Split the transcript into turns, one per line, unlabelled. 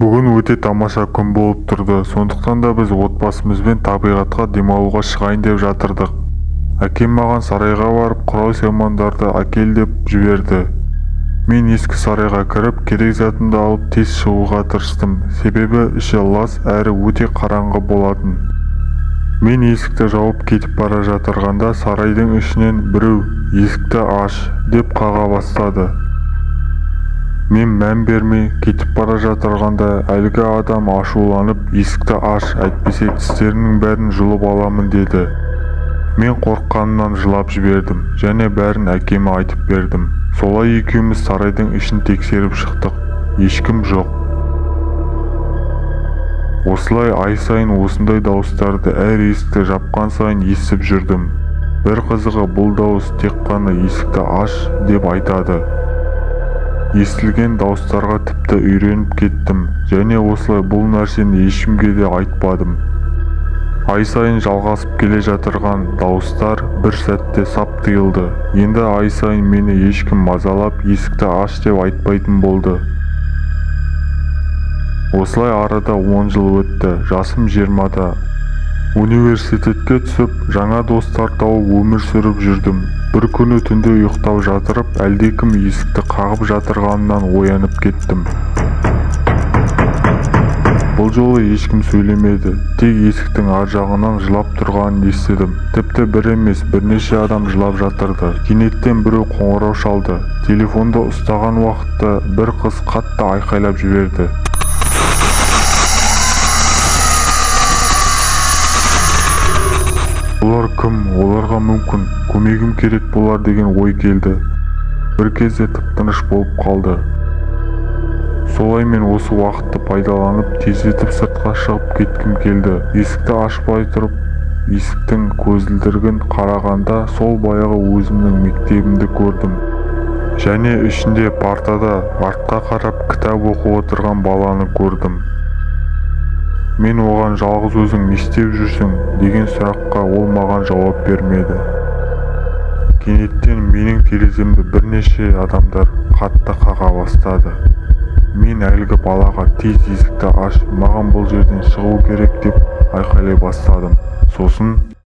Бүгін өте тамаша күн болып тұрды, сондықтан да біз отбасымызбен табиғатқа демалуға шығайын деп жатырдық. Әкем маған сарайға барып құрал-саймандарды әкел деп жіберді. Мен ескі сарайға кіріп, керек затымды алып тез шығуға тырыстым, себебі іші лас әрі өте қараңғы болатын. Мен есікті жауып кетіп бара жатырғанда сарайдың ішінен біреу «Есікті аш» деп қаға бастады. Мен мән бермей кетіп бара жатырғанда әлгі адам ашуланып «Есікті аш, әйтпесе тістеріңнің бәрін жұлып аламын» деді. Мен қорыққанымнан жылап жібердім және бәрін әкеме айтып бердім. Солай екеуміз сарайдың ішін тексеріп шықтық. Ешкім жоқ. Осылай ай сайын осындай дауыстарды әр есікті жапқан сайын естіп жүрдім. Бір қызығы, бұл дауыс тек қана «есікті аш» деп айтады. Естілген дауыстарға тіпті үйреніп кеттім және осылай бұл нәрсені ешкімге де айтпадым. Ай сайын жалғасып келе жатырған дауыстар бір сәтте сап тыйылды. Енді ай сайын мені ешкім мазалап «есікті аш» деп айтпайтын болды. Осылай арада 10 жыл өтті, жасым 20-да. Университетке түсіп, жаңа достар тауып өмір сүріп жүрдім. Бір күні түнде ұйықтап жатырып, әлдекім есікті қағып жатырғанынан оянып кеттім. Бұл жолы ешкім сөйлемеді, тек есіктің ар жағынан жылап тұрғанын естідім. Тіпті бір емес, бірнеше адам жылап жатырды. Кенеттен біреу қоңырау шалды. Телефонды ұстаған уақытта бір қыз қатты айқайлап жіберді. Бұлар кім, оларға мүмкін көмегім керек болар деген ой келді. Бір кезде тып-тыныш болып қалды. Солай мен осы уақытты пайдаланып, тездетіп сыртқа шығып кеткім келді. Есікті ашпай тұрып, есіктің көзілдірігін қарағанда сол баяғы өзімнің мектебімді көрдім. Және ішінде партада артқа қарап кітап оқып отырған баланы көрдім. Мен оған «Жалғыз өзің не істеп жүрсің?» деген сұраққа ол маған жауап бермеді. Кенеттен менің тереземді бірнеше адамдар қатты қаға бастады. Мен әлгі балаға «Тез есікті аш, маған бұл жерден шығу керек» деп айқайлай бастадым. Сосын